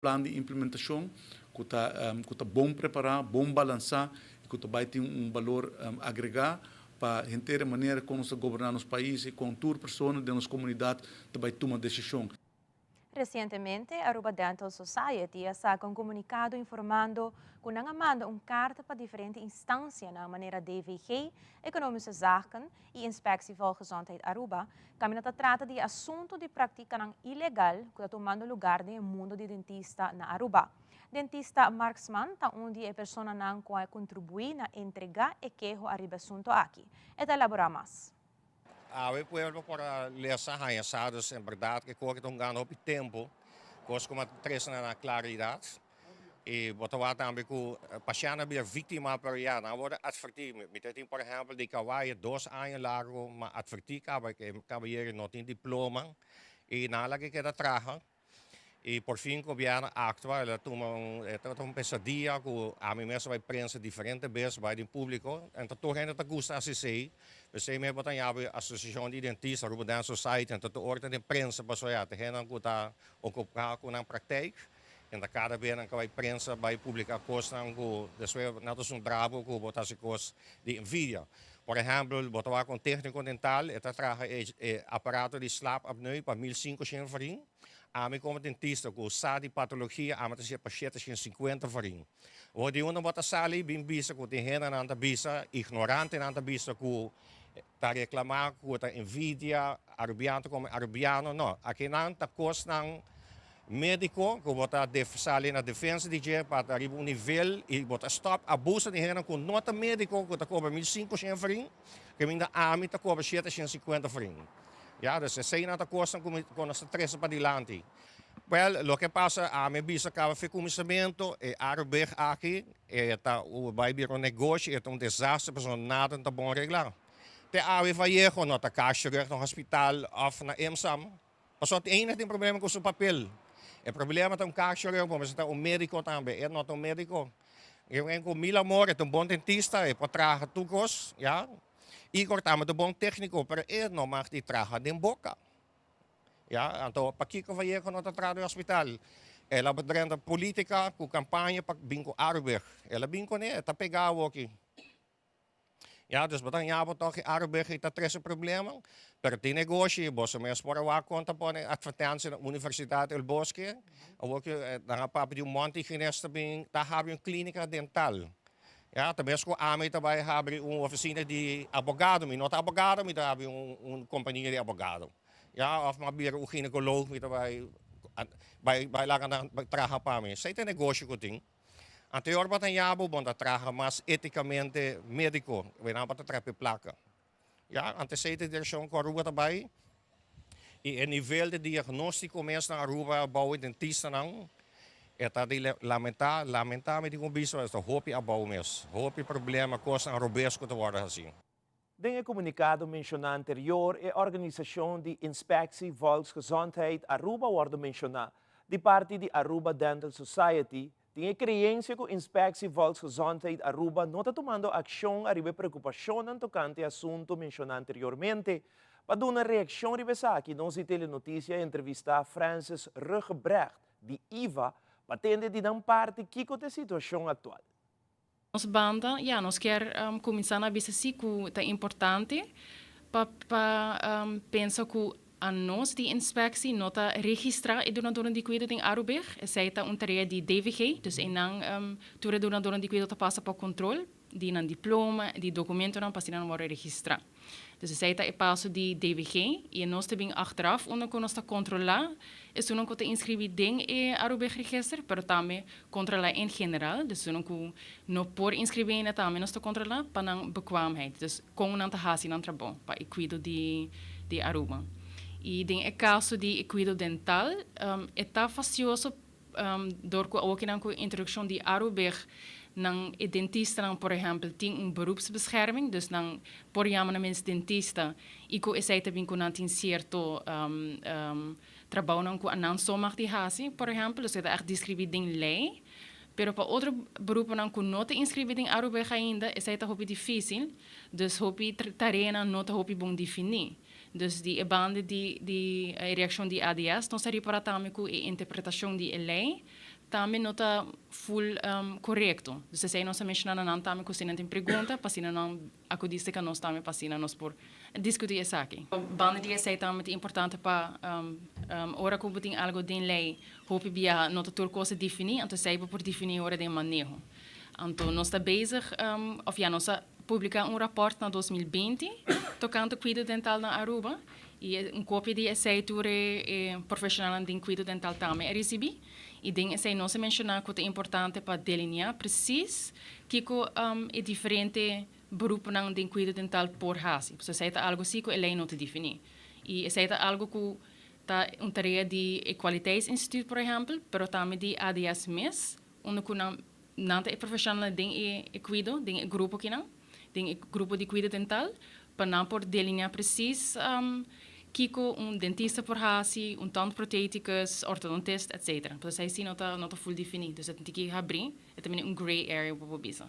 Plan di implementacion cu ta bon prepara, bon balansa y cu tambe tin un balor agrega pa henter e manera con nos ta goberna nos pais y con tur persona den nos comunidad tambe tuma decision. Recientemente, Aruba Dental Society a saca un comunicado informando cu nan a manda un carta pa diferente instancia na manera DVG, Economische Zaken y Inspectie Volksgezondheid Aruba, caminda ta trata di asunto di practica ilegal cu ta tumando luga den mundo di dentista na Aruba. Dentista Marksman ta un di e personanan cu a contribui na entrega e keho ariba e asunto aki. E ta elabora mas. E pueblo por lesa haña sa dus en berdad cu cu ta gana tempo, cos cu trece na claridad. Y bo ta wak tambe cu pashent bira victima, pero ja, nan worden adverti. Mi tin, por ehempel, di cawaye 2 aña largo, m'a adverti caba cu caballero no tin diploma y nan a laga keda traha. Y por fin gobierno a actua, el a tuma un pesadilla cu ami mes a bay prensa diferente bes, bay den publico, anto tur hende ta gusta asina. Pesey mi a habri asociacion di dentista, Aruba Dental Society, anto tur ora den prensa paso ya, te hende cu ta ocupa cu nan praktijk, anto cada bes nan bay prensa bay publica cos cu despues nan ta un drabo cu bo ta cos di envidia. Por ehempel, bo ta cu un tecnico dental, e ta traha e aparato di slaapapneu pa 1500 florin. Ami como dentista cu sa di patologia, ami ta pa 750 florin. O di unda bo ta sali, bin bisa cu tin hende nan ta bisa, ignorante nan ta bisa cu ta reclama cu ta envidia, arubiano como arubiano, no. Aki nan ta cos nan medico, cu bo ta sali na defensa di dje pa ariba un nivel y bo ta stop abuso di hende cu no ta medico, cu ta cobra 1500 florin, cu minda ami ta cobra 750 florin. Ja, dus esey nan ta cos cu nos ta trece pa dilanti. Well, loke pasa, ami bisa caba for di cuminsamento, e Arubig aki, e ta bay bira un negoshi, e ta un desastre, pasobra nada ta bon regla. Te awe Vallejo no ta kaakchirurg na hospital of na EMSAM. Pasobra tin tin problema cu su papel. E problema ta un kaakchirurg, pasobra ta un medico tambe, e no ta un medico. E cu mil amor, e ta un bon dentista, e por traha tur cos, ja. Igor tambe ta un bon tecnico, pero e no mag di traha den boca. Ja, anto pakico Vallejo no ta traha den hospital? El a drenta politica cu campaña pa bin cu Arubig. El a bin cu ne, ta pega aki. Ja, dus bo ta yabo toch Arubig ta trece problema, pero tin negoshi, bo mes por a conta pone advertencia na Universidad El Bosque, awor cu nan papia di un monte higienista bin ta habri un clinica dental. Ja, tambe cu ami ta bay habri un oficina di abogado, mi no ta abogado, mi ta habri un compania di abogado. Ja, of m'a bira un ginecoloog, mi ta bay laga nan traha pa mi. Esey ta negoshi cu tin. Anterior bo ta yabo, bo ta traha mas eticamente medico, we nan pa traha placa. Ja, antes esey ta direccion cu Aruba ta bay. Y e nivel di diagnostico mes na Aruba, bou dentista nan, ta di lamenta, lamenta mi digo bisto, ta hopi abou mes. Hopi problema, cos robes cu ta wordo asina. Den e comunicado menciona anterior, e organisacion di Inspectie Volksgezondheid Aruba a wordo menciona. Di parti di Aruba Dental Society, tin e creencia cu Inspectie Volksgezondheid Aruba no ta tumando accion ariba preocupacion tocante asunto menciona anteriormente. Pa duna reaccion riba esaki, nos di Telenoticia a entrevista Francis Ruggebrecht di IVA pa tende di nan parti kico ta e situacion actual. Nos banda, ja, nos kier cuminsa na bisa si cu ta importante pa pensa cu anos di inspectie no ta registra e dunador di cuido den Arubig. Esey ta un tarea di DVG, dus einan tur e dunador di cuido ta pasa pa control di nan diploma, di documentonan pa asina nan wordo registra. Dus esey ta e paso di DVG y nos ta bin achteraf unda cu nos ta controla esunnan cu ta inscribi den e Arubig register, pero tambe controla en general, dus esunnan cu no por inscribi ainda tambe nos ta controla pa nan bekwaamheid, dus con nan ta haci nan trabou pa e cuido di Aruba. Y den e caso di cuido dental, ta fastioso door cu ook nan cu introduccion di Arubig nan e dentista nan, por ehempel, tin un beroepsbescherming, dus nan por yama nan mens dentista y cu esey ta bin cu nan tin cierto trabou nan cu nan so mag di haci, por ehempel, dus ta echt describi den ley. Pero pa otro beroepen cu no ta inscribi den Arubig ainda, esey ta hopi dificil, dus hopi tarea no ta hopi bon defini. Dus di e banda di reaccion di ADS, nos a ripara tambe cu e interpretacion di ley. tambe no ta full korekto. Dus esei nos a menshoná na nan tambe ku si nan tin pregunta pa asina nan akudí serka nos tambe pa asina nos por diskutí esaki. Banda di esei tambe ta importante pa ora ku bo tin algu den lei hopi biaha no ta tur kos a definí, anto esei bo por definí ora den maneho. Anto nos ta bezig òf ya nos a publiká un rapòrt na 2020 tokante kuido dental na Aruba i un kopia di esei tur e profeshonalnan den kuido dental tambe a risibí. I den esei nos a menshoná ku ta importante pa delineá presis kiko e diferente beroepnan den kuido dental por hasi. Pasobra esei ta algu si ku e lei no ta definí. I esei ta algu ku ta un tarea di e Kwaliteitsinstituut por ehèmpel, pero tambe di ADS mes, unda ku nan nan ta e profeshonalnan den e kuido, den e grupo kinan, den e grupo di kuido dental, pa nan por delineá presis kiko un dentista por hasi, un tandprotheticus, ortodontist, etcetera. Pasobra esei si no ta no ta ful definí. Dus e tin ki habrí, e ta bini un grey area bo por bisa.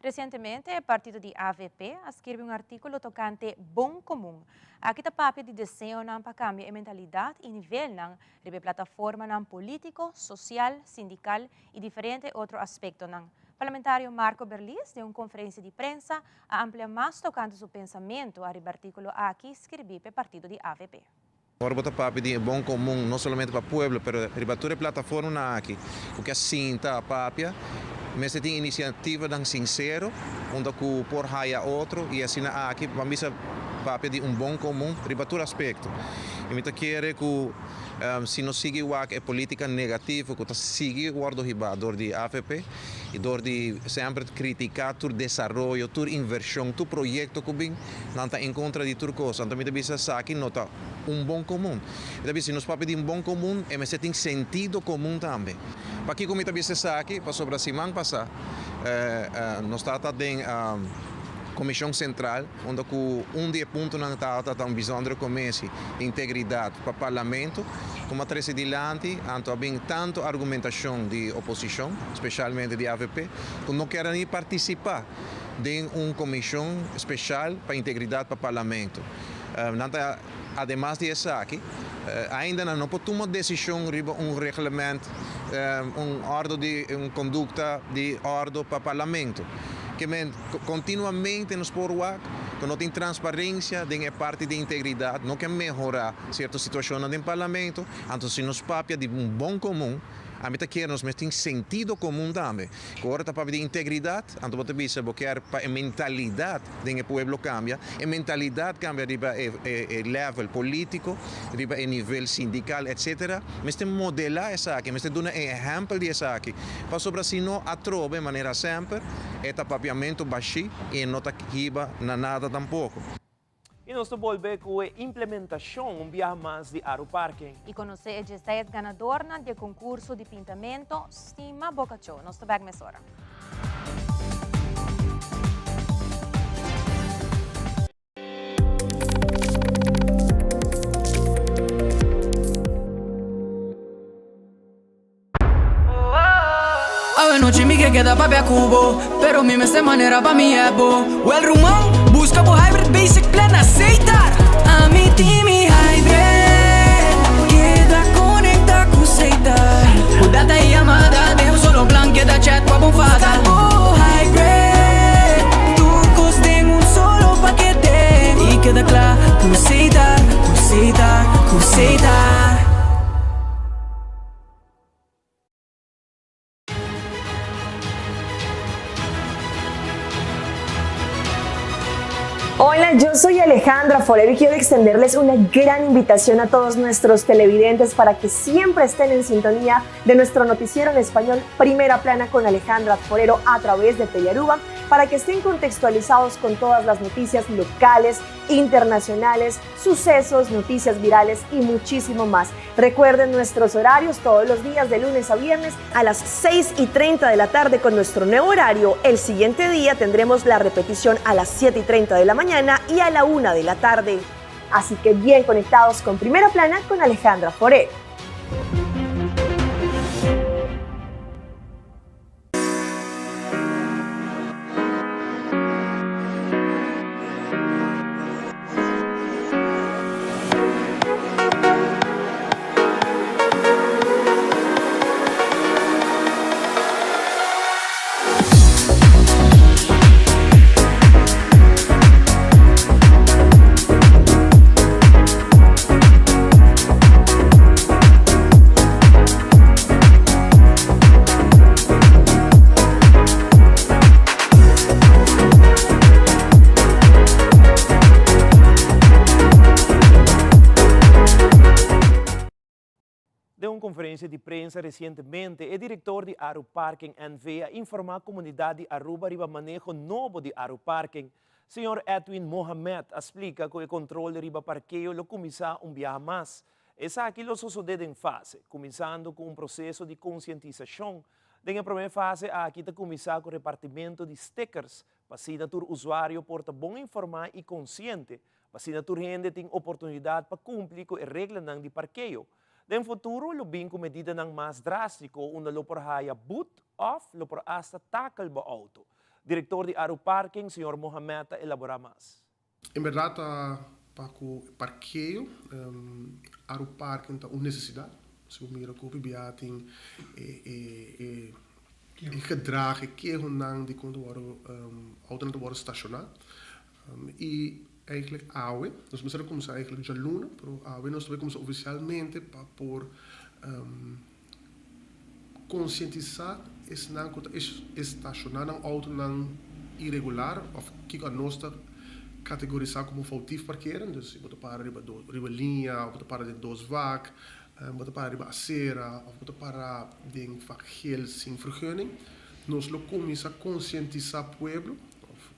Resientemente e partido di avp a skirbi un artíkulo tokante bon komun. Aki ta papia di deseonan pa kambia e mentalidat i nivelnan riba e plataformanan polítiko, sosial, sindikal i diferente otro aspektonan. Parlamentario Marco Berlis den un konferensia di prensa a amplia mas tokante su pensamentu ariba artíkulo aki skirbí p'e partido di avp. Ora bo ta papia di e bon komun, no solamente pa pueblo, pero riba tur e plataformanan aki ku ke sinta a papia, mester tin inisiativanan sinsero unda ku por haya otro i asina aki ban bisa papia di un bon komun riba tur aspekto. I mi ta kere ku si nos sigui wak e politica negativo ku ta sigui wordo hiba dor di avp i dor di semper kritika tur desaroyo, tur invershon, tur proyekto ku bin, Nan ta en kontra di tur kos. Anto mi ta bisa esaki no ta un bon komun. Mi ta bisa si nos papia di un bon komun e mester tin sentido komun tambe. Pakiko mi ta bisa esaki? Pasobra siman pasá nos tabata den Komishon Sentral unda ku un di e puntonan tabata ta un bijzondere commissie integridat pa Parlamento ku a trese dilanti anto a bin tantu argumentashon di oposishon speshalmente di avp ku no kier a ni partisipá den un komishon speshal pa integridat pa Parlamento. Nan ta ademas di esaki ainda nan no por tuma desishon riba un reglement, un ordo di un kondukta di ordo pa Parlamento. Ke men kontinuamente nos por wak ku no tin transparensia den e parti di integridat, no ke mehorá sierto situashonnan den Parlamento, anto si nos papia di un bon komun, Ami ta kier nos mes tin sentido komun tambe. Ku ora ta papia di integridat, anto bo ta bisa bo kier pa e mentalidat den e pueblo kambia, e mentalidat kambia riba e e level politiko, riba e nivel sindikal etsetera. Mester modelá esaki, mester duna e ehèmpel di esaki, pasobra si no atrobe manera semper e ta papiamentu bashí i e no ta hiba na nada tampoko. I nos ta bolbe ku e implementashon un biaha mas di Aruparking. I konosé e diesseis ganadornan di e konkurso di pintamento Stima Bo Kachó. Nos ta bèk mesora. Awe nochi mi ke keda papia ku bo Pero mi mester manera pa mi ebo Well ruman, buska bo hybrid basic plan na Setar Ami tin mi hybrid Keda konekta ku Setar Ku data i yamada den un solo plan Keda chat pa bo fada Buska bo hybrid Tur kos den un solo pakete I keda kla ku Setar, ku Setar, ku Setar. Hola, yo soy Alejandra Forero y quiero extenderles una gran invitación a todos nuestros televidentes para que siempre estén en sintonía de nuestro noticiero en español Primera Plana con Alejandra Forero a través de Telearuba para que estén contextualizados con todas las noticias locales, internacionales, sucesos, noticias virales y muchísimo más. Recuerden nuestros horarios todos los días de lunes a viernes a las 6 y 30 de la tarde con nuestro nuevo horario. El siguiente día tendremos la repetición a las 7 y 30 de la mañana y a la 1 de la tarde. Así que bien conectados con Primera Plana con Alejandra Foré. conferencia di prensa recientemente, e director di Aruparking NV a informa comunidad di Aruba riba maneho nobo di Aruparking. Señor Edwin Mohamed a splica cu e control riba parkeo lo cuminsa un biaha mas. Esaki lo sosode den fase, cuminsando cu un proceso di concientisacion. Den e prome fase aki ta cuminsa cu repartimento di stickers pa asina tur usuario por ta bon informa y conciente, pa asina tur hende tin oportunidad pa cumpli cu e reglanan di parkeo. Den futuro lo bin cu medidanan mas drastico unda lo por haya boet of lo por hasta takel bo auto. Director di Aruparking, señor Mohamed ta elabora mas. En berdad ta pa cu parkeo, Aruparking ta un necesidad. Si bo mira cu hopi bia tin e gedrag, e kehonan di con ta worde autonan ta worde staciona. Y eigenlijk awe, nos mester a cuminsa eigenlijk djaluna, pero awe nos ta bay cuminsa oficialmente pa por concientisa esnan cu ta estaciona nan autonan iregular of kico anos ta categorisa como foutief parkeren, dus si bo ta para riba riba liña of bo ta para den dos vak, bo ta para riba acera of bo ta para den vak geel sin vergunning, nos lo cuminsa concientisa pueblo of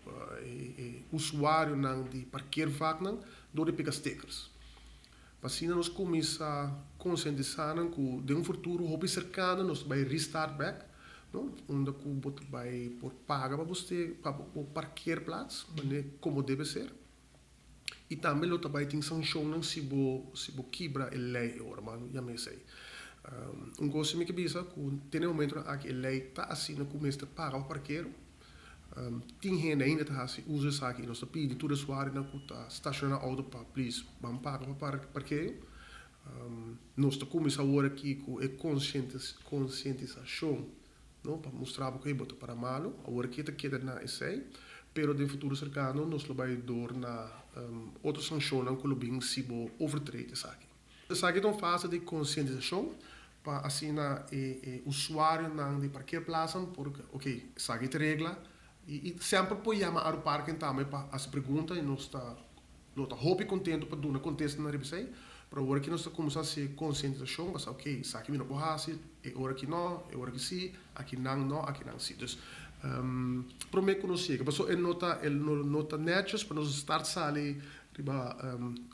e usuarionan di parkeervaknan door di pega stickers. Pa asina nos kuminsá konsientisá nan ku den un futuro hopi serkano nos ta bai restart bèk, no, unda ku bo ta bai por paga pa bo ste pa bo parkeerplaats manera komo debe ser. I tambe lo ta bai tin sanshonnan si bo si bo kibra e lei e ora, ma yama esei. Un kos si mi ke bisa ku te na e momentonan aki e lei ta asina ku mester paga pa parkero. Tin hende ainda ta hasi uso esaki y nos ta pidi tur usuarionan cu ta staciona auto pa please ban paga pa parkeo. Nos ta cuminsa awor aki cu e concientisacion no pa mustra bo cu hey bo ta para malo. Awor aki ta keda na esey pero den futuro cercano nos lo bay door na otro sancionnan cu lo bin si bo overtreed esaki. Esaki ta un fase di concientisacion pa asina e usuarionan di parkeerplaatsen por ok esaki ta regla y semper por yama Aruparken tambe pa haci pregunta y nos ta lo ta hopi contento pa duna contestanan riba esey pero awor aki nos ta cuminsa haci concientisacion pa sa ok esaki mi no por haci e ora aki no e ora aki si aki nan no aki nan si dus prome cu nos yega pasobra e no ta e no ta netjes pa nos start sali Riba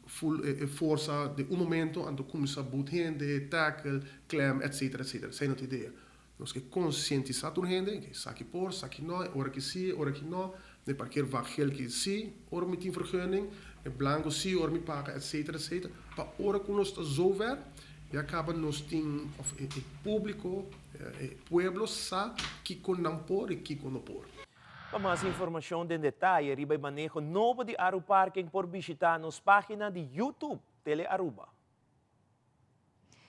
full e forsa den un momento anto cuminsa boot hende, tackle, klem etc etc. Esey no ta idea. Nos ke concientisa tur hende ke esaki por, esaki no, e ora ki si, e ora ki no, den parkeer vak geel ki si ora mi tin vergunning, e blanco si ora mi paga etc etc. Pa ora cu nos ta zover ya caba nos tin of e publico, e pueblo sa kico nan por y kico no por. Pa mas informacion den detaye riba e maneho nobo di Aruparking por bishita nos pagina di YouTube Tele Aruba.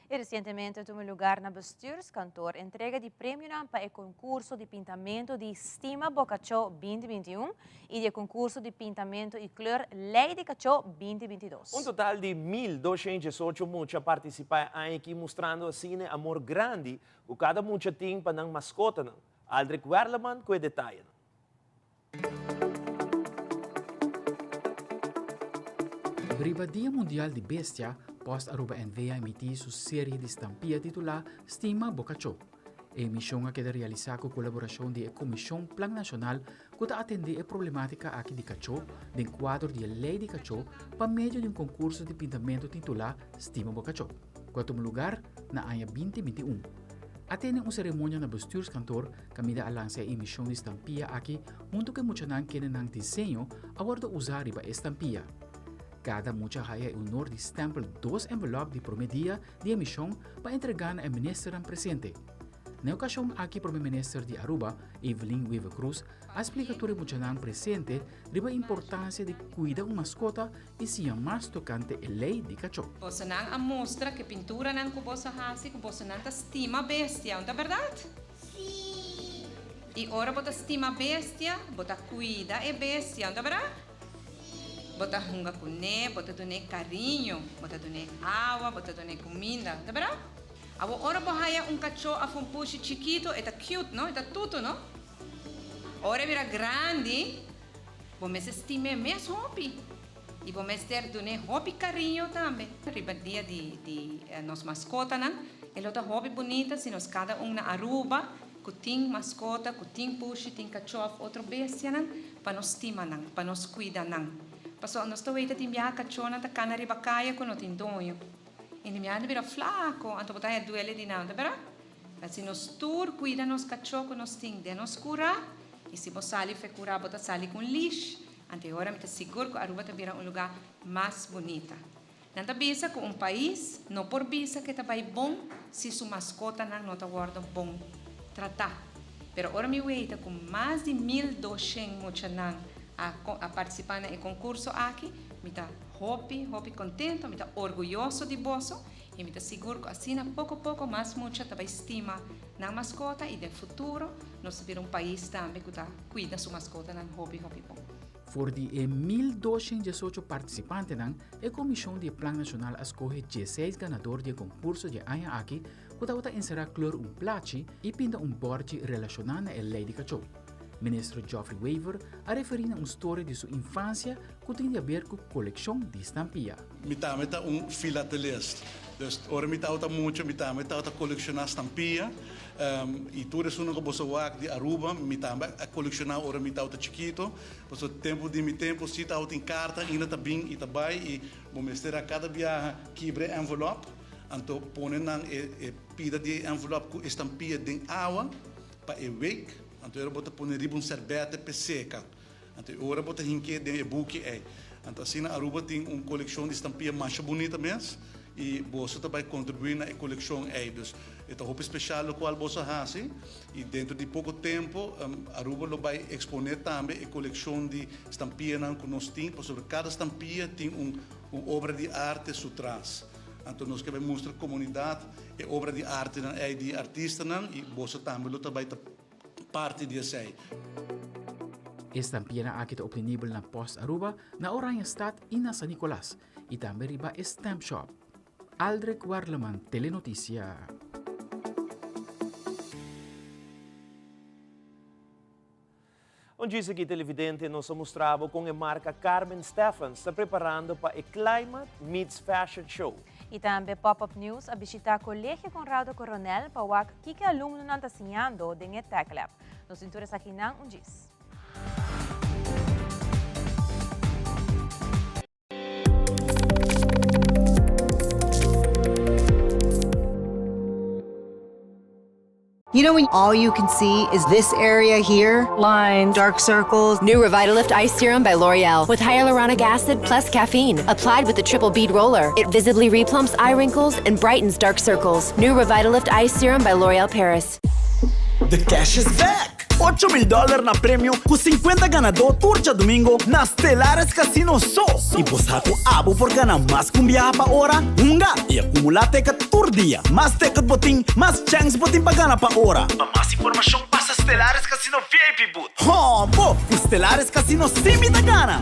Y recientemente a tuma lugar na Bestuurskantoor entrega di premionan pa e concurso di pintamento di Stima Bo Cachó 2021 y di e concurso di pintamento y kleur Ley di Cachó 2022. Un total di 1218 mucha a participa e aña aki mustrando asina e amor grandi cu cada mucha tin pa nan mascotanan. Aldrich Werleman ku e detayenan. Riba Dia Mundial di Bestia, Post Aruba NV a emití su serie di stampia titulá Stima bo kachó. E emishon a keda realisá ku kolaborashon di e Komishon Plan Nashonal ku ta atendé e problemátika aki di kachó den kuadro di e Lei di Kachó pa medio di un konkurso di pintamentu titulá Stima bo kachó, ku a tuma lugar na aña 2021. A tene un seremonia na Bestuurskantoor kaminda a lansa e emishon di stampia aki huntu ku e muchanan kende nan diseño a wòrdu usá riba e stampia. Kada mucha haya e honor di stèmpel dos envelòp di promé dia di emishon pa entregá na e ministernan presente. Na e okashon aki Prome Minister di Aruba, Evelyn Wever-Croes, a splika tur e muchanan presente riba e importansia di kuida un maskota i siña mas tokante e lei di kachó. Bosonan a mustra ku e pinturanan ku boso hasi ku bosonan ta stima bestia, un ta bèrdat? Sí! I ora bo ta stima bestia, bo ta kuida e bestia, un ta bèrdat? Sí! Bo ta hunga kuné, bo ta dun'é kariño, bo ta dun'é awa, bo ta dun'é kuminda, un ta bèrdat? Awor ora bo haya un kachó of un pushi chikito e ta cute no, e ta tutu no. Ora e bira grandi bo mester stim'é mes hopi y bo mester dun'é hopi cariño tambe. Riba dia di di nos mascotanan. E lo ta hopi bunita si nos kada un na Aruba ku tin maskota, ku tin pushi, tin kachó òf otro bestianan, pa nos stima nan, pa nos kuida nan. Pasobra nos ta weita tin biaha kachónan ta kana riba kaya ku no tin doño. I di biaha ta bira flako, anto bo ta haña duele di nan, ta bera? Si nos tur kuida nos kachó ku nos tin den nos kurá, i si bo sali for e kurá bo ta sali ku un leash, anto e ora mi ta sigur ku Aruba ta bira un lugá mas bunita. Nan ta bisa ku un pais no por bisa ku e ta bai bon si su maskotanan no ta wòrdu bon tratá. Pero ora mi weita ku mas di 1200 muchanan a a partisipá na e konkurso aki, mi ta hopi, hopi kontento, mi ta orguyoso di boso i mi ta sigur ku asina poko poko mas mucha ta bai stima nan maskota i den futuro nos ta bira un pais tambe ku ta kuida su maskotanan hopi, hopi bon. For di e 1218 partisipantenan, e komishon di e Plan Nashonal a skohe dieseis ganador di e konkurso di e aña aki ku tabata enserá kleur un plachi i pinta un bòrchi relashoná na e lei di kachó. Ministro Geoffrey Wever a referí na un storia di su infansia ku tin di aber ku kolekshon di stampia. Mi tambe ta un filatelist. Dus ora mi tabata mucha mi tambe tabata kolekshoná stampia. I tur esunnan ku boso wak di Aruba mi tambe a kolekshoná ora mi tabata chikito. Pasobra tempu di mi tempu si tabatin karta ainda ta bin i ta bai i bo mester a kada biaha kibra e envelòp, anto pone nan e pida di e envelòp ku e stampia den awa pa e week, anto ora bo ta pone riba un sèrbètè p'e seka. Anto e ora bo ta hink'é den e buki ei. Anto asina Aruba tin un kolekshon di stampia masha bunita mes i boso ta bai kontribuí na e kolekshon ei. Dus e ta hopi speshal lokual boso a hasi i dentro di poko tempu Aruba lo bai eksponé tambe e kolekshon di stampianan ku nos tin pasobra kada stampia tin un un obra di arte su tras. Anto nos ke bai mustra komunidat e obra di artenan ei di artistanan i boso tambe lo ta bai ta parti di esei. E stampianan aki ta obtenibel na Post Aruba, na Oranjestad y na San Nicolas, y tambe riba e Stamp Shop. Aldrich Werleman, Telenoticia. Un djis aki televidente nos a mustra bo con e marca Carmen Steffens ta preparando pa e Climate Meets Fashion Show. Y tambe Pop Up News a bishita Colegio Conrado Coronel pa wak kiko e alumnonan ta siñando den e Tech Lab. Nos tin tur esakinan un djis. You know when all you can see is this area here? Lines, dark circles. New Revitalift Ice Serum by L'Oreal with hyaluronic acid plus caffeine. Applied with the triple bead roller. It visibly replumps eye wrinkles and brightens dark circles. New Revitalift Ice Serum by L'Oreal Paris. The cash is back! 8000 dollar na premio ku 50 ganadó tur djadumingo na Stellaris Casino so! I bo sa ku abo por gana mas ku un biaha pa ora? Hunga i akumulá teket tur dia! Mas teket bo tin, mas chèns bo tin pa gana pa ora! Pa mas informashon pasa Stellaris Casino VIP Booth. Hò bo! Ku Stellaris Casino sí mi ta gana!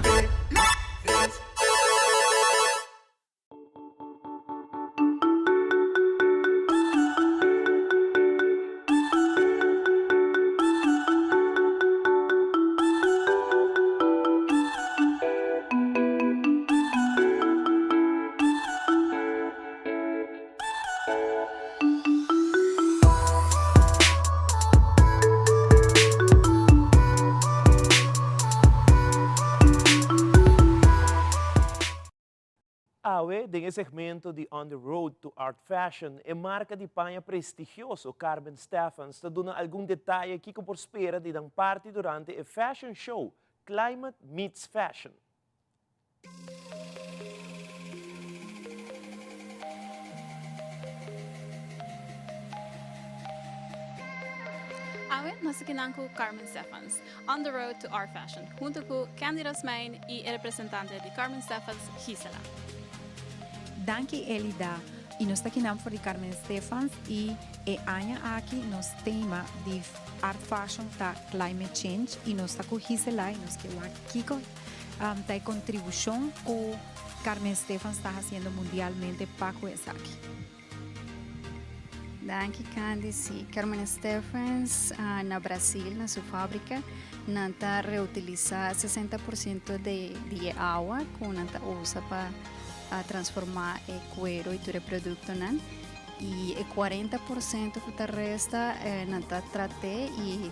Awe, den e segmento di On the Road to Art Fashion, e marka di paña prestigioso Carmen Steffens ta duna algun detaye kiko por spera di nan parti durante e fashion show Climate Meets Fashion. Awe nos ta kinan ku Carmen Steffens. On the Road to Art Fashion, hunto ku Candy Rasmijn i e representante di Carmen Steffens, Gisela. Danki Elida. I nos ta kinan for di Carmen Steffens i e aña aki nos tema di Art Fashion ta Climate Change i nos ta ku Gisela i nos ke wak kiko ta e kontribushon ku Carmen Steffens ta hasiendo mundialmente pa ku esaki. Danki Candy, si Carmen Steffens na Brasil na su fabrica nan ta reutilisa 60 por ciento di e awa cu nan ta usa pa transforma e cuero y tur e productonan. I e 40% ku ta resta nan ta trat'é i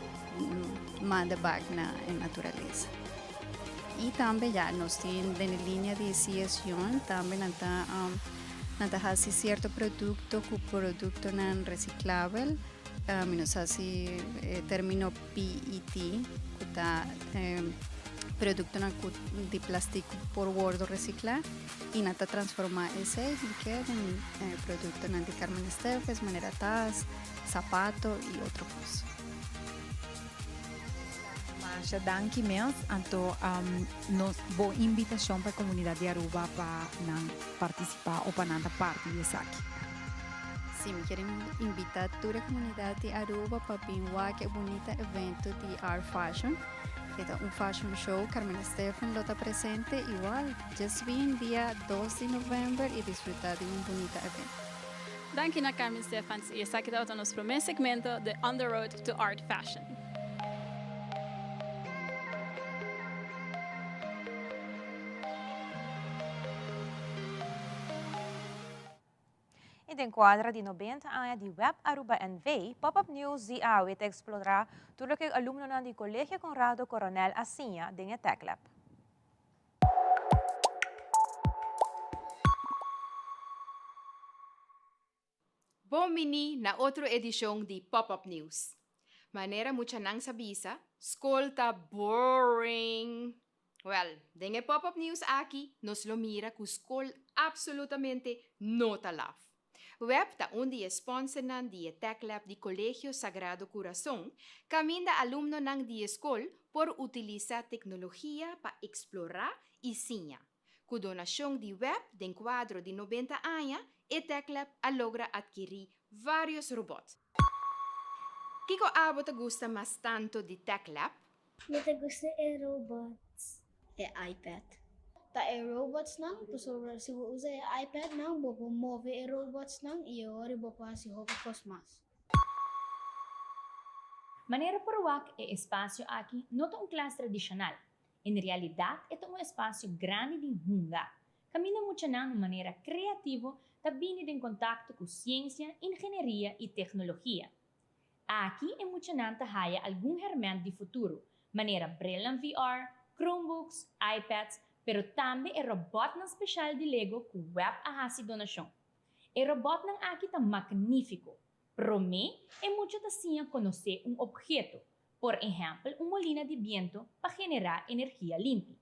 manda bak na e naturalesa. I tambe ya nos tin den e linia di CSUN tambe nan ta nan ta hasi sierto produkto ku produktonan resiklabel. Mi nos hasi e término PET ku ta produktonan ku di plastik ku por wòrdu resiklá i nan ta transformá esei hinke den produktonan di Carmen Esteves manera tas, sapato i otro kos. Masha danki mes, anto nos bo invitashon pa e komunidat di Aruba pa nan partisipá o pa nan ta parti di esaki. Sí, mi kier invita tur e comunidad di Aruba pa bin wak e bunita evento di Art Fashion. E ta un fashion show, Carmela Stephen lo ta presente igual. Just bin dia dos di november y disfruta di un bunita evento. Danki na Carmen Stephens y esaki tabata nos prome segmento di On the Road to Art Fashion. Y den cuadra di 90 aña di Web Aruba NV, Pop-Up News di awe ta explora tur loke alumnonan di Colegio Conrado Coronel a siña den e Tech Lab. Bon bini na otro edishon di Pop Up News. Manera muchanan sa bisa, skol ta boring! Wèl, den e Pop Up News aki nos lo mira ku skol absolutamente no ta laf. Web ta un di e sponsornan di e Tech Lab di Kolegio Sagrado Kurason, kaminda alumnonan di e skol por utilisá teknologia pa eksplorá i siña. Ku donashon di web den kuadro di 90 aña, e Tech Lab a logra atkirí vários robòt. Kiko abo ta gusta mas tantu di Tech Lab? Mi ta gusta e robots. E iPad. Ta e robotsnan pasobra si bo usa e iPadnan bo por move e robotsnan i e ora bo por hasi hopi kos mas. Manera por wak e espasio aki no ta un klas tradishonal. En realidat e ta un espasio grandi di hunga, kaminda muchanan un manera kreativo ta bini den kontakto ku siensia, ingenieria i teknologia. Aki e muchanan ta haya algun herment di futuro, manera brilnan VR, Chromebooks, iPads, pero tambe e robotnan special di Lego cu web a haci donacion. E robotnan aki ta magnifico. Prome, e mucha ta siña conoce un obheto, por ehempel un molina di biento pa genera energia limpi.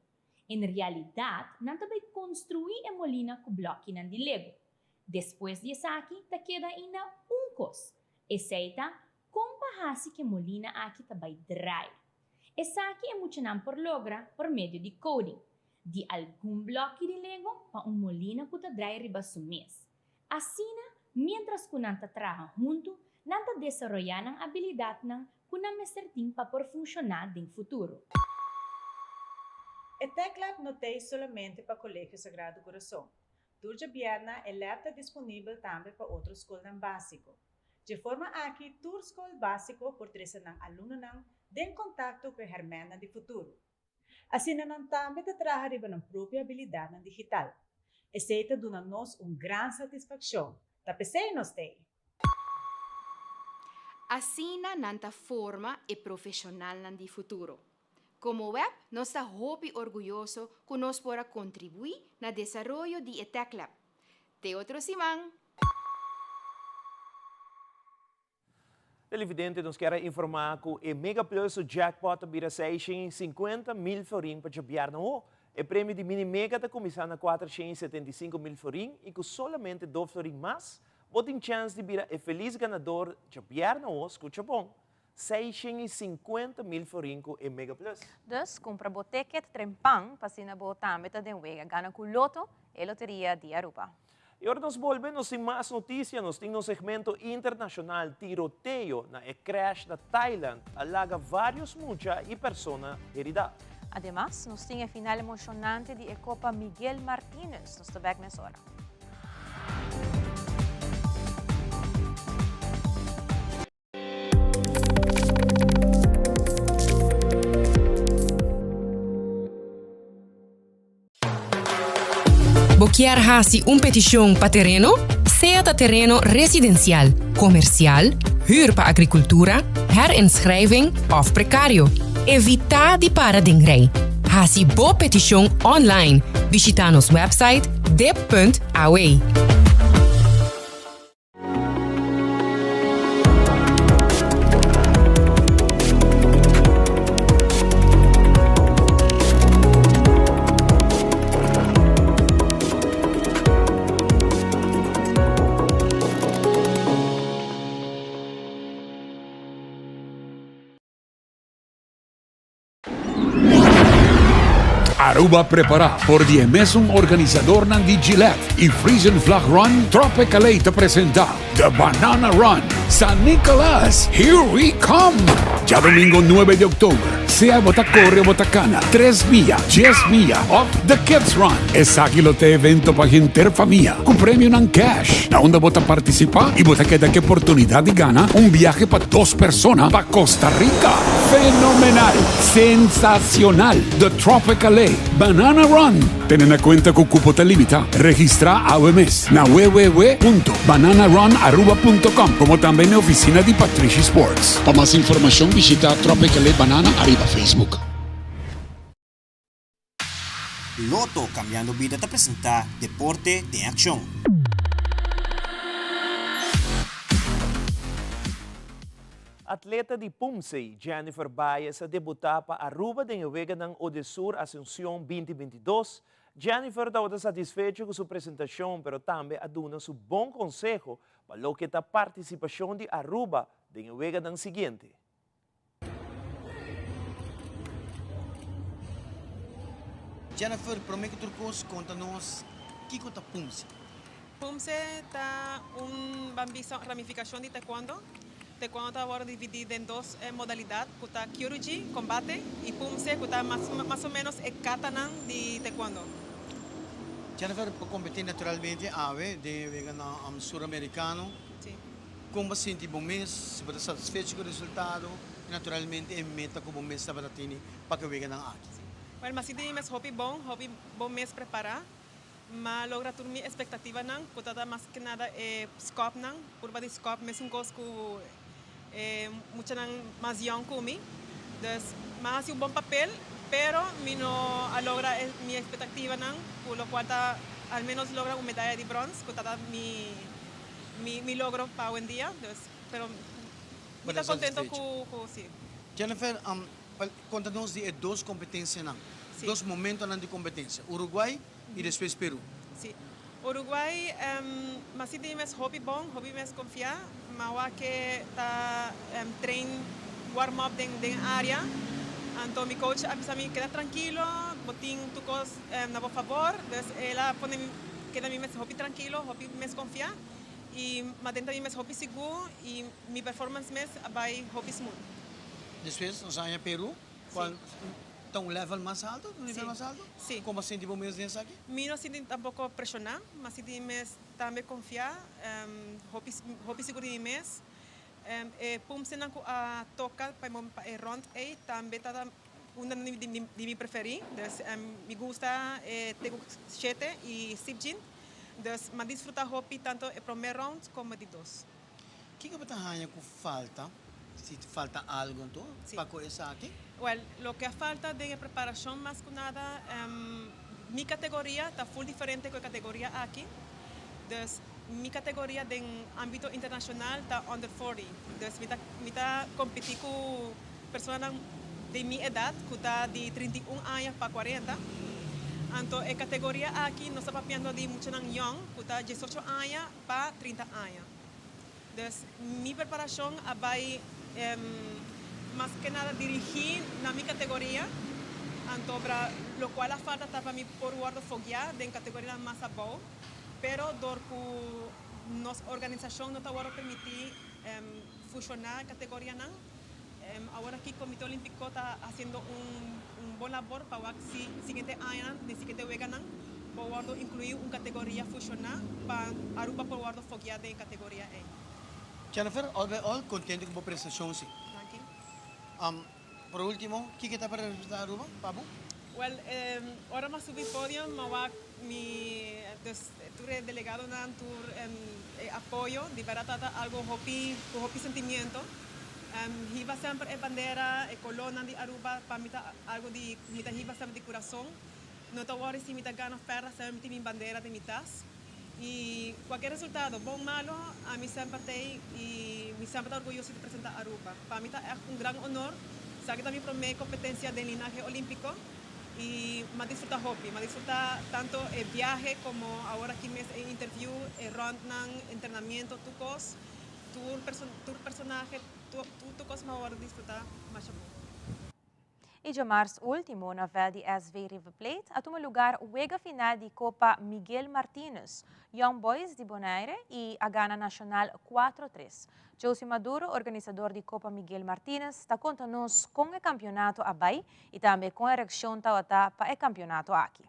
En realidad, nan ta bay construi e molina cu blokinan di Lego. Despues di esaki ta keda ainda un kos, esei ta kon pa hasi ku e molina aki ta bai drai. Esaki e muchanan por logra por medio di coding, di algun blòki di lego pa un molina ku ta drai riba su mes. Asina, miéntras ku nan ta traha huntu, nan ta desaroyá nan abilidatnan ku nan mester tin pa por funshoná den futuro. E Tech Lab no t'ei solamente pa Colegio Sagrado Corazon. Tur djabièrna e lab ta disponibel tambe pa otro skolnan básiko. Dje forma aki tur skol básiko por trese nan alumnonan den kontakto ku e hèrmènnan di futuro. Asina nan tambe ta traha riba nan propio abilidatnan digital. Esei ta duna nos un gran satisfakshon. Ta p'esei nos t'ei! Asina nan ta forma e profeshonalnan di futuro. Komo web nos ta hopi orguyoso ku nos por a kontribuí na desaroyo di e Tech Lab. Te otro siman! Televidente, nos kier a informá ku e Mega Plus su jackpot ta bira 650 mil florin pa djabièrnè ho. E premio di Mini Mega ta kuminsá na 475 mil florin i ku solamente dos florin mas, bo tin chèns di bira e felis ganador djabièrnè ho, skucha bon, 650 mil florin ku e Mega Plus. Dus, kumpra bo ticket trempan pa asina bo tambe ta den wega. Gana ku Lotto, e loteria di Aruba. I ora nos bolbe nos tin mas noticia, nos tin nos segmento internacional Tiroteo na e crash na Thailand a laga varios mucha y persona herida. Ademas, nos tin e final emocionante di e Copa Miguel Martinez. Nos ta bek mesora. Bo kier hasi un petishon pa tereno? Sea ta tereno residencial, comercial, huur pa agricultura, herinschrijving of precario. Evita di para den rij. Haci bo peticion online. Bishita nos website dip.aw. Aruba prepara por di e mesun organisadornan di Gillette y Frisian Flag Run, Tropicale ta presenta The Banana Run San Nicolas, here we come! Djadomingo nuebe di oktober, sea bo ta kore o bo ta kana, tres mia, dies mia òf The Kids Run. Esaki lo ta e evento pa henter famia, ku premionan cash, na unda bo ta partisipá i bo ta keda ku e oportunidat di gana un biahe pa dos persona pa Costa Rica. Fenomenal! Sensacional! The Tropicale Banana Run! Tene na kuenta ku kupo ta limitá. Registrá awe mes na www.bananarunaruba.com komo tambe na e ofisina di Patrishi Sports. Pa mas informashon bishita Tropicale Banana ariba Facebook. Lotto Cambiando Bida ta presenta Deporte den Accion. Atleta di Pumsey, Jennifer Baez a debuta pa Aruba den e weganan Odesur Asuncion 2022. Jennifer tabata satisfecho cu su presentacion pero tambe a duna su bon conseho pa loke ta participacion di Aruba den e weganan siguiente. Jennifer, prome ku tur kos konta nos kiko ta Pumse? Pumse ta un ban bisa ramifikashon di Taekwondo. Taekwondo ta wòrdu dividí den dos modalidat ku ta Kyoruji, kombate, i Pumse ku ta mas mas o ménos e katanan di Taekwondo. Jennifer, bo kompetí naturalmente awe den e weganan Suramerikano. Sí. Kon bo sinti bo mes, si bo ta satisfecho ku e resultado i naturalmente e meta ku bo mes tabata tene pa ku e weganan aki. Wèl, mi a sinti mi mes hopi bon, hopi bon mes prepará. Mi a logra tur mi espektativanan, ku tabata mas ke nada e skòpnan, purba di skòp mesun kos ku e muchanan mas yòn ku mi. Dus, mi a hasi un bon papel, pero mi no a logra mi espektativanan, ku lokual ta al ménos logra un medaya di bròns, ku tabata mi. Mi mi logro pa awendia, dus, pero mi ta contento cu cu si. Jennifer, conta nos di e dos competencianan, dos momentonan di competencia, Uruguay y despues Peru. Si. Uruguay, mi a sinti mi mes hopi bon, hopi mes confia, mi a wak ke ta train warm up den den area, anto mi coach a bisa mi keda trankilo, bo tin tur cos na bo favor, dus el a pone mi. Keda mi mes hopi trankilo, hopi mes konfiá i madenta mi mes hopi sigur i mi performance mes a bai hopi smooth. Despues nos a haña Peru, cual ta un level mas alto, un nivel mas alto? Si. Como a sinti bo mes den esaki? Mi no a sinti tampoco preshoná, mi a sinti mi mes tambe konfiá, hopi hopi sigur di mi mes. E pumsenan ku a toka pa e rond ei tambe tabata Un di mi preferí, dus mi gusta e Taeguk shete i Sipjin, dus m'a disfrutá hopi tanto e promé round komo e di dos. Kiko bo ta haña ku falta, si falta algu anto pa ku esaki? Wèl, loke a falta den e preparashon mas ku nada, mi kategoria ta ful diferente ku e kategoria aki, dus mi kategoria den ámbito internashonal ta under forty, dus mi ta mi ta kompetí ku Personanan di mi edat ku ta di 31 aña pa 40. Anto e kategoria aki nos ta papiando di muchanan yòn ku ta 18 aña pa 30 aña. Dus mi preparashon a bai mas ke nada dirigí na mi kategoria, anto bra lokual a falta ta pa mi por wòrdu fogiá den kategorianan mas abou, pero dor ku nos organisashon no ta wòrdu permití fushoná kategorianan, Awor aki Comité Olimpico ta haciendo un bon labor pa wak si siguiente añanan, den siguiente weganan, por wordo inclui un categoria fusiona pa Aruba por wordo fogia den e categoria ey. Jennifer, all by all, contento cu bo prestacion si. Danki. Por ultimo, kiko ta pa representa Aruba pa bo? Well, ora mi a subi podium, mi a wak. Mi dus tur e delegadonan, tur e apoyo di berdad ta algo hopi cu hopi sentimiento. Hiba semper e bandera, e colornan di Aruba pa mi ta algo di cu mi ta hiba semper di curason. No ta worry si mi ta gana of perda, semper mi tin mi bandera den mi tas. Y cualkier resultado, bon malo, ami semper t'ey y mi semper ta orguyoso di presenta Aruba. Pa mi ta echt un gran honor, esaki ta mi prome competencia den linahe olimpico. Y m'a disfruta hopi. M'a disfruta tanto e biahe como awor aki mes e interview, e rondnan, entrenamiento, tur cos. Tur tur personahe, tur tur cos m'a worde disfruta masha bon. Y djamars ultimo na veld di SV River Plate a tuma lugar wega final di Copa Miguel Martinus. Young Boys di Bonaire y a gana Nacional cuatro tres. Josie Maduro, organisador di Copa Miguel Martinus, ta conta nos con e campeonato a bay y tambe con e reaccion tawata pa e campeonato aki.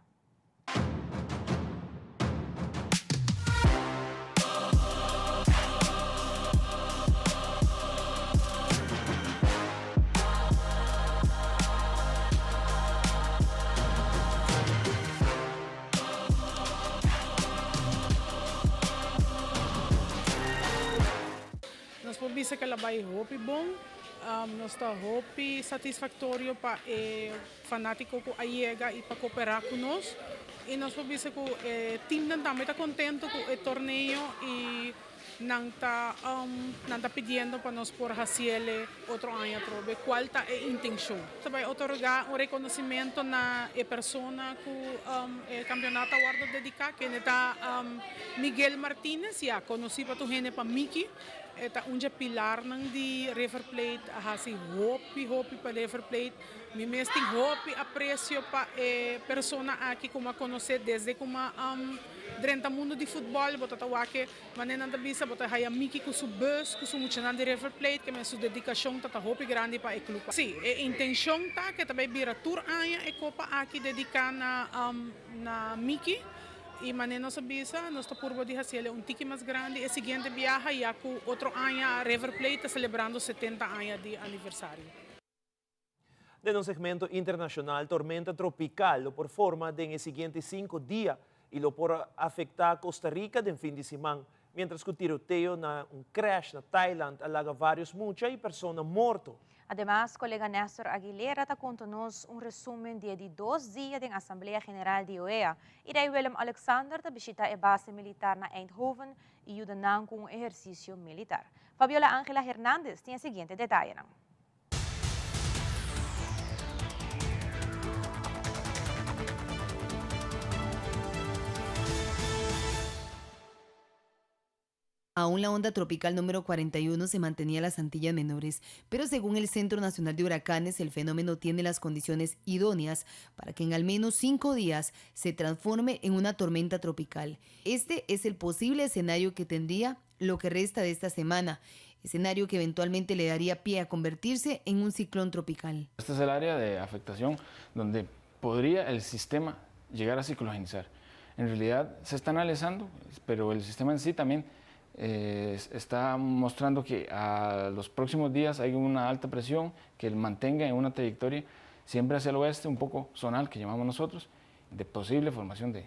Nos por bisa ku el a bai hopi bon. Nos ta hopi satisfaktorio pa e fanátiko ku a yega i pa koperá ku nos. I nos por bisa ku e timnan tambe ta kontentu ku e torneo i nan ta nan ta pidiendo pa nos por hasiele otro aña atrobe, kual ta e intenshon. Ta bai otorgá un rekonosimento na e persona ku e kampionato a wòrdu dediká, kende ta Miguel Martinez, ya konosí pa tur hende pa Miki. E ta un dje pilarnan di River Plate, a hasi hopi hopi pa River Plate. Mi mes tin hopi aprecio pa e persona aki ku mi a konosé desde ku mi a drenta mundu di futbòl. Bo ta ta wak e manera nan ta bisa, bo ta haya Miki ku su bus, ku su muchanan di River Plate, ke men su dedikashon ta ta hopi grandi pa e klup. Sí, e intenshon ta ke ta bai bira tur aña e kopa aki dediká na na Miki. I manera nos a bisa, nos ta purba di hasiel un tiki mas grandi e siguiente biaha, ya ku otro aña River Plate ta selebrando setenta aña di aniversario. Den un segmento internashonal, tormenta tropikal lo por forma den e siguiente sinku dia i lo por afektá Costa Rica den fin di siman, miéntras ku tiroteo na un krèsh na Thailand a laga vários mucha i persona morto. Ademas, kolega Nestor Aguilera ta konta nos un resumen di e di dos dia den Asamblea General di OEA i Rei Willem Alexander ta bishita e base militar na Eindhoven i yuda nan ku un ehersisio militar. Fabiola Angela Hernandez tin e siguiente detayenan. Aún la onda tropical número 41 se mantenía en las Antillas Menores, pero según el Centro Nacional de Huracanes, el fenómeno tiene las condiciones idóneas para que en al menos cinco días se transforme en una tormenta tropical. Este es el posible escenario que tendría lo que resta de esta semana, escenario que eventualmente le daría pie a convertirse en un ciclón tropical. Este es el área de afectación donde podría el sistema llegar a ciclogenizar. En realidad se está analizando, pero el sistema en sí también eh, está mostrando que a los próximos días hay una alta presión que mantenga en una trayectoria siempre hacia el oeste, un poco zonal que llamamos nosotros, de posible formación de,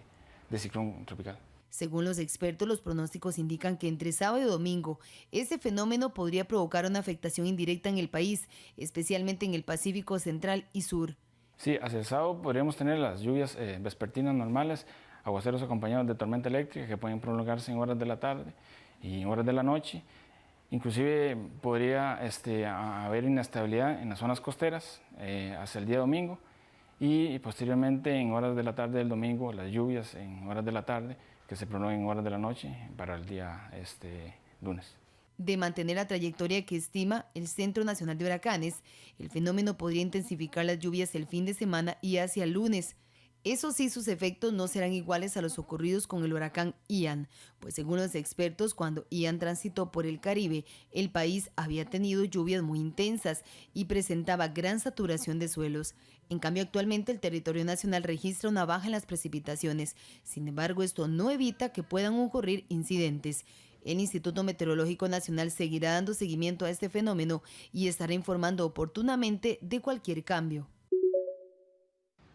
de ciclón tropical. Según los expertos, los pronósticos indican que entre sábado y domingo este fenómeno podría provocar una afectación indirecta en el país, especialmente en el Pacífico Central y Sur. Sí, hacia el sábado podríamos tener las lluvias eh, vespertinas normales, aguaceros acompañados de tormenta eléctrica que pueden prolongarse en horas de la tarde y en horas de la noche. Inclusive podría este, haber inestabilidad en las zonas costeras eh, hacia el día domingo y posteriormente en horas de la tarde del domingo, las lluvias en horas de la tarde que se prolonguen en horas de la noche para el día este, lunes. De mantener la trayectoria que estima el Centro Nacional de Huracanes, el fenómeno podría intensificar las lluvias el fin de semana y hacia el lunes. Eso sí, sus efectos no serán iguales a los ocurridos con el huracán Ian, pues según los expertos, cuando Ian transitó por el Caribe, el país había tenido lluvias muy intensas y presentaba gran saturación de suelos. En cambio, actualmente el territorio nacional registra una baja en las precipitaciones. Sin embargo, esto no evita que puedan ocurrir incidentes. El Instituto Meteorológico Nacional seguirá dando seguimiento a este fenómeno y estará informando oportunamente de cualquier cambio.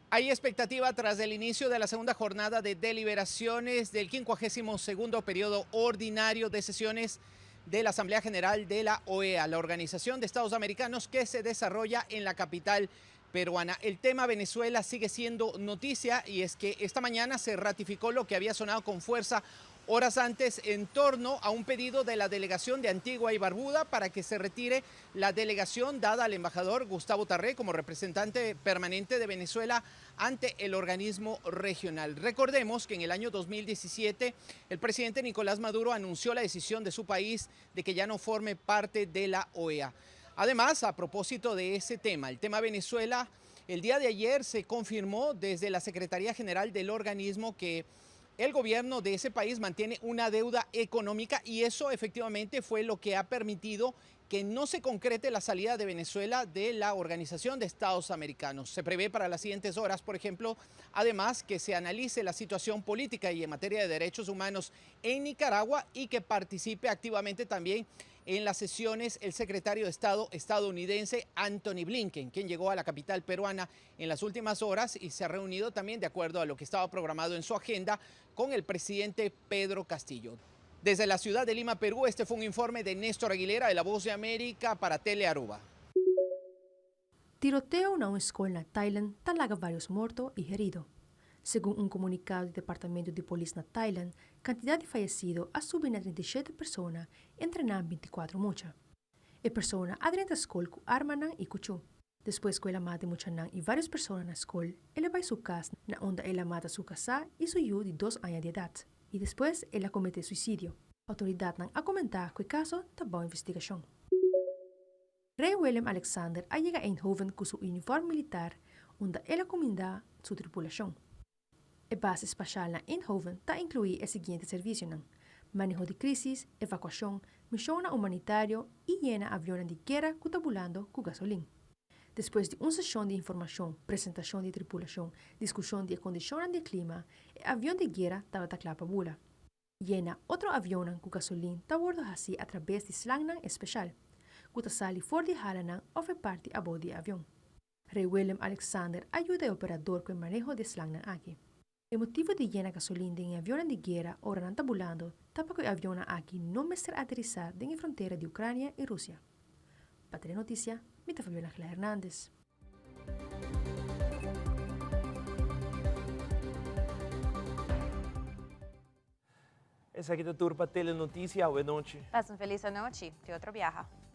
Hay expectativa tras el inicio de la segunda jornada de deliberaciones del 52 periodo ordinario de sesiones de la Asamblea General de la OEA, la Organización de Estados Americanos que se desarrolla en la capital peruana. El tema Venezuela sigue siendo noticia y es que esta mañana se ratificó lo que había sonado con fuerza horas antes en torno a un pedido de la delegación de Antigua y Barbuda para que se retire la delegación dada al embajador Gustavo Tarré como representante permanente de Venezuela ante el organismo regional. Recordemos que en el año 2017 el presidente Nicolás Maduro anunció la decisión de su país de que ya no forme parte de la OEA. Además, a propósito de ese tema, el tema Venezuela, el día de ayer se confirmó desde la Secretaría General del organismo que el gobierno de ese país mantiene una deuda económica y eso efectivamente fue lo que ha permitido que no se concrete la salida de Venezuela de la Organización de Estados Americanos. Se prevé para las siguientes horas, por ejemplo, además que se analice la situación política y en materia de derechos humanos en Nicaragua y que participe activamente también en las sesiones el secretario de Estado estadounidense Anthony Blinken, quien llegó a la capital peruana en las últimas horas y se ha reunido también, de acuerdo a lo que estaba programado en su agenda, con el presidente Pedro Castillo. Desde la ciudad de Lima, Perú, este fue un informe de Néstor Aguilera de La Voz de América para Telearuba. Tiroteo na un scol na Thailand ta laga varios morto y herido. Segun un comunicado di Departamento di Polis na Thailand, cantidad di fayecido a subi na 37 persona, entre nan 24 mucha. E persona a drenta scol cu armanan y cuchu. Despues cu el a mata e muchanan y varios persona na scol, el a bay su cas na unda el a mata su casá y su yu di dos aña di edad. Y despues el a comete suicidio. Autoridadnan a comenta cu e caso ta bao investigacion. Rey Willem Alexander a yega Eindhoven cu su uniform militar unda el a cuminda su tripulacion. E base spacial na Eindhoven ta inclui e siguiente servicionan, maneho di crisis, evacuacion, misionnan humanitario y yena avionnan di guera cu ta bulando cu gasolin. Despues di un sesion di informacion, presentacion di tripulacion, discusion di e condicionnan di e clima, e avion di guera tabata cla pa bula. Yena otro avionnan ku gasolin ta wordo hasi atrabes di slangnan espeshal, ku ta sali for di halanan of e parti abou di e avion. Rei Willem Alexander a yuda e operador ku e maneho di e slangnan aki. E motibu di yena gasolin den e avionnan di guera ora nan ta bulando ta pa ku e avionnan aki no mester aterisá den e frontera di Ucrania i Rusia. Pa Telenotisia, mi ta Fabiola Angela Hernandez. Esaki ta tur pa Telenoticia awe nochi. Pasa un feliz anochi. Te otro biaha.